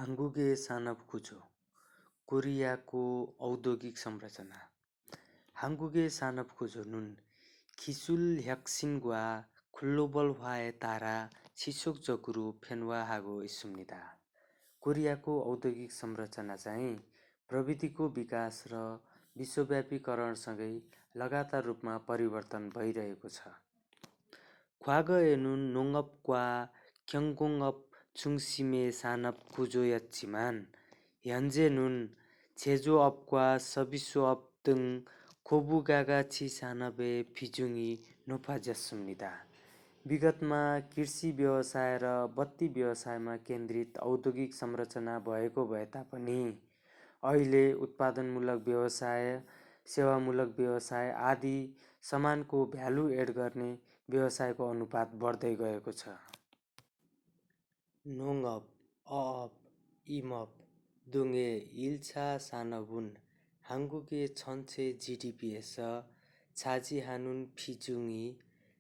हाङ्गुगे सानप कुचो कोरियाको औद्योगिक संरचना हाङ्गुगे सानप कुचो नुन खिसुल ह्याक्सिनग्वा खुल्लोबल वाए तारा छिसोक जकुरु फेन्वा हागो इसुम्निदा कोरियाको औद्योगिक संरचना चाहिँ प्रविधिको विकास र विश्वव्यापीकरणसँगै लगातार रूपमा परिवर्तन भइरहेको छ। ख्वागएनुन नोङअपक्वा क्यङ्गोङअप चुङसिमे सानप कुजोयाचिमान ह्यान्जेनुन छेजोअपक्वा सबिसोअपदुङ खोबुगागा छि सानबे फिजुङी नोफाज्यासुम्निदा विगतमा कृषि व्यवसाय र बत्ती व्यवसायमा केन्द्रित औद्योगिक संरचना भएको भए तापनि अहिले उत्पादनमूलक व्यवसाय, सेवामूलक व्यवसाय आदि समानको भ्यालु एड गर्ने व्यवसायको अनुपात बढ्दै गएको छ। नोङअप, अअप, इमअप, दुङे इल्छा सानबुन हाङ्गुगे छन्चे जिडिपिएस छाजी हानुन फिजुङी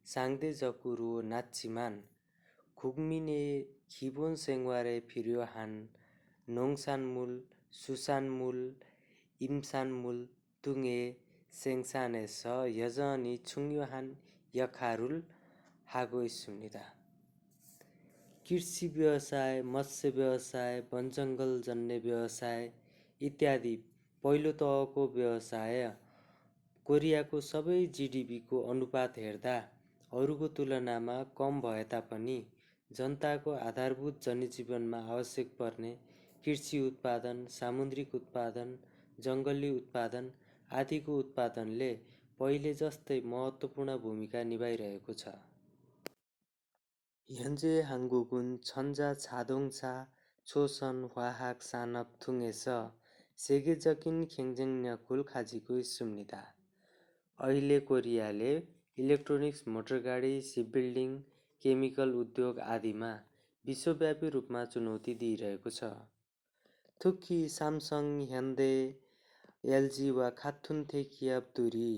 सांगदे जकुरो नाच्चिमान खुगमिने खिबोन सेङ्वारे फिर्यो हान नोङसानमुल, सुसानमुल, इम्सानमुल दुङे सेङसानेस यजनी छुङयो हान यखारुल हागो इसुम्निदा कृषि व्यवसाय, मत्स्य व्यवसाय, वनजङ्गल जन्य व्यवसाय इत्यादि पहिलो तहको व्यवसाय कोरियाको सबै जिडिपीको अनुपात हेर्दा अरूको तुलनामा कम भए तापनि जनताको आधारभूत जनजीवनमा आवश्यक पर्ने कृषि उत्पादन, सामुद्रिक उत्पादन, जङ्गली उत्पादन आदिको उत्पादनले पहिले जस्तै महत्त्वपूर्ण भूमिका निभाइरहेको छ। ह्यान्जे हाङ्गुगुन छन्जा छादोङछा छोसन वाहाक सानप थुङेस सेगेजकिन खेङ्जेङ्न्याकुल खाजीको इसुम्निदा अहिले कोरियाले इलेक्ट्रोनिक्स, मोटरगाडी, सिपबिल्डिङ, केमिकल उद्योग आदिमा विश्वव्यापी रूपमा चुनौती दिइरहेको छ। थुक्की सामसङ, ह्यान्डे, एलजी वा खाथुन थेकियाब दुरी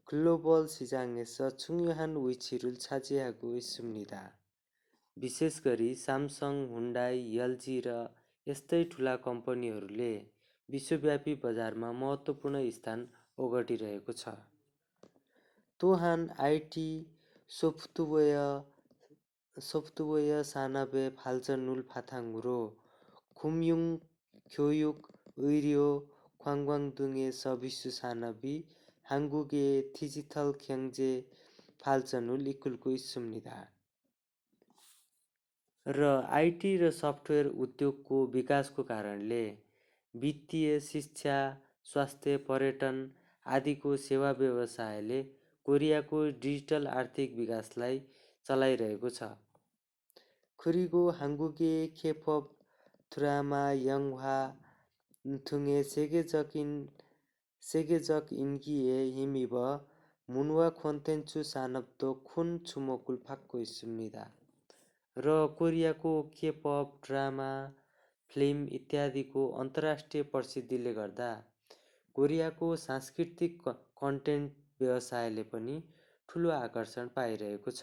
ग्लोबल सिजाङेस छुङयोहान उइछिरुल छाजियागो इसुम्निदा विशेष गरी सामसङ, हुन्डाई, एलजी र यस्तै ठुला कम्पनीहरूले विश्वव्यापी बजारमा महत्त्वपूर्ण स्थान ओगटिरहेको छ। तोहान आइटी सोफ्टवेयर सानबे फाल्चनुल फाथाङ्गुरो खुम्युङ ख्योयुक उइर्यो ख्वाङवाङदुङे सबिसु सानबी हाङ्गुगे थिजिथल ख्याङ्जे फाल्चनुल इकुलको इसुम्निदा र आइटी र सफ्टवेयर उद्योगको विकासको कारणले वित्तीय, शिक्षा, स्वास्थ्य, पर्यटन आदिको सेवा व्यवसायले कोरियाको डिजिटल आर्थिक विकासलाई चलाइरहेको छ। खुरिगो हाङ्गुगे केपअप थुरामा यङ्ह्वा थुङे सेगेजक इन्किए हिमिब मुनवा खोन्तेन्चु सानब्दो खुन छुमोकुल फाक्को इसुम्निदा र कोरियाको केपअप, ड्रामा, फिल्म इत्यादिको अन्तर्राष्ट्रिय प्रसिद्धिले गर्दा कोरियाको सांस्कृतिक कन्टेन्ट व्यवसायले पनि ठुलो आकर्षण पाइरहेको छ।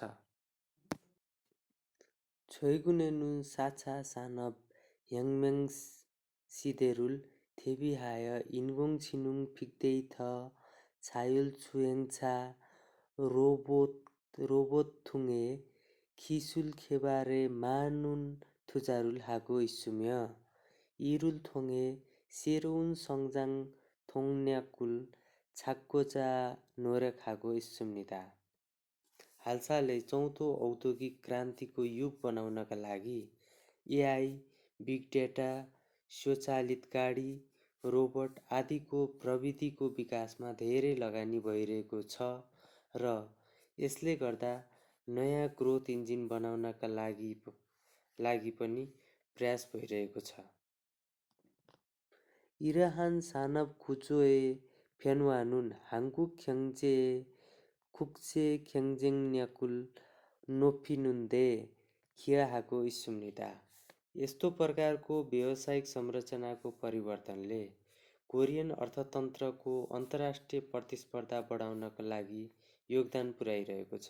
छोइगुनेनुन साछा सानब ह्याङ्मेङ्सिदेरुल थेबिहाय इन्गोङ छिनुङ फिक्देइ थ छायुल छुएङछा रोबोथुङे खिसुल खेबारे मानुन थुजारुल हागो इसुम्य इरुल थोङे सेरोउन सङ्जाङ थोङन्याकुल छाक्कोजा नोरेक हागो इसुम्निदा हालसालै चौथो औद्योगिक क्रान्तिको युग बनाउनका लागि एआई, बिग डेटा, स्वचालित गाडी, रोबोट आदिको प्रविधिको विकासमा धेरै लगानी भइरहेको छ र यसले गर्दा नयाँ ग्रोथ इन्जिन बनाउनका लागि पनि प्रयास भइरहेको छ। इराहान सानब कुचोए फेन्वानुन हाङ्गुग ख्याङ्जे खुक्चे ख्याङ्जेङ्न्याकुल नोफिनुन्दे खिया हागो इसुम्निदा यस्तो प्रकारको व्यावसायिक संरचनाको परिवर्तनले कोरियन अर्थतन्त्रको अन्तर्राष्ट्रिय प्रतिस्पर्धा बढाउनका लागि योगदान पुर्याइरहेको छ।